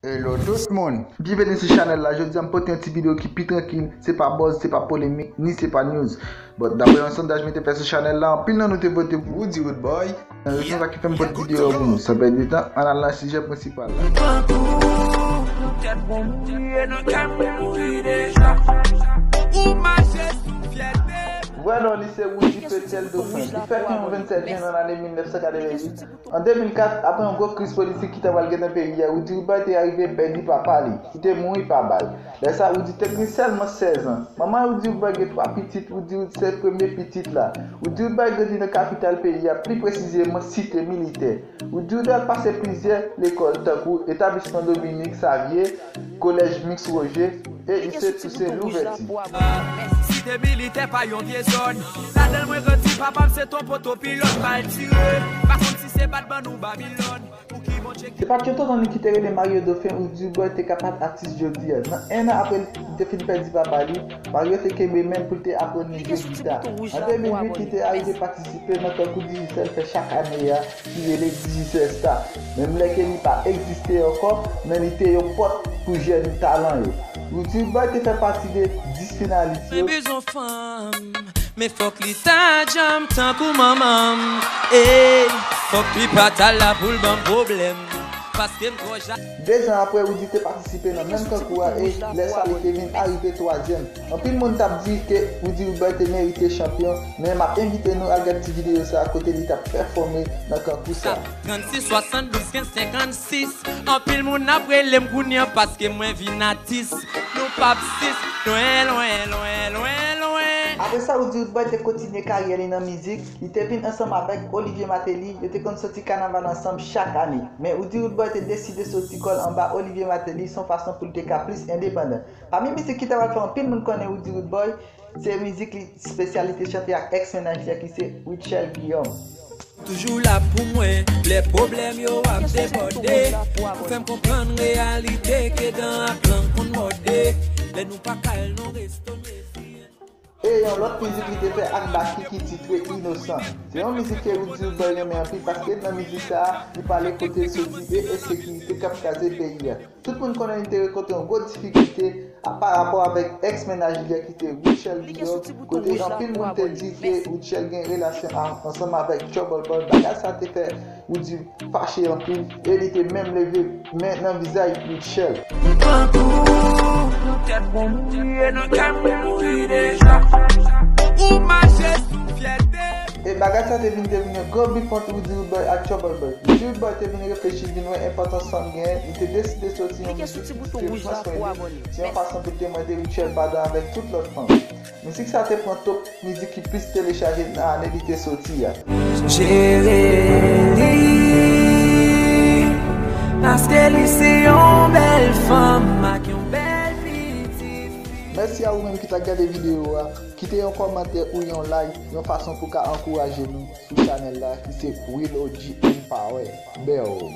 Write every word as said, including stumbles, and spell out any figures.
Hello tout moun! Byenveni sou chanèl la. Jodi a m pote yon ti videyo ki pi trankil. Se pa buzz, se pa polemik, ni se pa news. But daprè yon sondaj mwen te fè sou chanèl la, anpil nan nou te vote pou Roody Roodboy. Nan rezon sa ki fè m pote videyo a pou nou. San pèdi tan, ann al nan sijè prensipal la. Vwè non li se Roody Petyèl Dauphin. Li fèt yon vennsèt jen nan lane mil nèf san katreventuit. An de mil kat, apre yon gwo kriz politik ki ta pral gen nan peyi a, Roody Roodboy te arive pèdi papa li, ki te mouri pa bal. Lè sa, Roody te gen sèlman sèz an. Manman Roody Roodboy gen twa pitit, Roody Rood se premye pitit la. Roody Roodboy grandi nan kapital peyi a, pli presizeman Site Militè. Roody Roodboy pase plizyè lekòl tankou Etablisman Dominique Savio, Kolèj Miks Roger, e li se tou se louvèti. Site Militè pa yon vye zòn. Ladan l mwen grandi, papa m se t on poto pilòt, bal tire. Pa konn si se Batman ou Babilòn. Pou ki Bondye Se pa t yon tonton li ki te rele Mario Dauphin, Roody Roodboy te ka pa t atis jodi a. Nan en an apre li te fin pèdi papa li, Mario te kenbe men l pou l te aprann li jwe gita. An de mil uit, li te arive patisipe nan kankou Digicel fè chak ane a, ki rele Digicel Star. Menm lè ke li pa egziste ankò, men li te yon pòt pou jèn talan yo. Roody Roodboy te fè pati de dis finalis yo. Mwen bezwen fanm, men fòk li ta djanm tankou manman m. Ey, fòk li pa t al la pou l ban m pwoblèm, paske m twò ja. Dezan apre, Roody te patisipe nan menm kankou a e lè sa li te vin arive twazyèm. Anpil moun t ap di ke Roody Roodboy te merite chanpyon, men m ap envite nou al gad ti videyo sa a kote li t ap pèfòme nan kankou sa a. Trannsis swasanndouz kenz senkannsis. Anpil moun ap rele m kounye a paske mwen vin atis. Nou p ap sis, lwen, lwen, lwen, lwen, lwen. Apre sa, Roody Roodboy te kontinye karyè li nan mizik. Li te vin ansanm avèk Olivier Martelly. Yo te konn soti kanaval ansanm chak ane. Men Roody Roodboy te deside soti kò l anba Olivier Martelly, se yon fason pou l te ka plis endepandan. Pami mizik ki ta pral fè anpil moun konnen Roody Roodboy, se mizik li espesyal li te chante ak èks mennaj li a ki se Rutshelle Guillaume. Toujou la pou mwen, lè pwoblèm yo ap debòde. Ou fè m konprann reyalite ke dan ak lang konn mòde. Lè nou pa ka al nan resto, mezi. E yon lòt mizik li te fè ak Baky ki titre Inosan. Se yon mizik ke Roody Roodboy renmen anpil paske nan mizik sa a, li pale kote l soti e ensekirite k ap kraze peyi a. Tout moun konnen li te rankontre yon gwo difikilte a, pa rapò avèk èks mennaj li a ki te Rutshelle Guillaume, kote anpil moun te di ke Rutshelle gen relasyon a, ansanm avèk Trouble Boy. Bagay sa te fè Roody fache anpil e li te menm leve men nan vizaj Rutshelle. M pran kou, tèt pou m kriye nan kè m mouri deja. Ou mache sou fyète. E bagay sa te vin devni yon gwo bif ant Roody Roodboy ak Trouble Boy. Roody Roodboy te vin reflechi, vin wè enpòtans fanm genyen, li te deside soti yon mizik ki titre Pran swen li, se yon fason pou l te mande Rutshelle padon avèk tout lòt fanm. Mizik sa te pran top mizik ki plis telechaje nan ane li te soti a. Jere li, paske li se yon bèl fanm ak yon bèl pitit fi. Mèsi a ou menm ki t ap gade videyo a. Kite yon kòmantè ou yon like, yon fason pou ka ankouraje nou sou chanèl la ki se Real O G Empower. Bèw.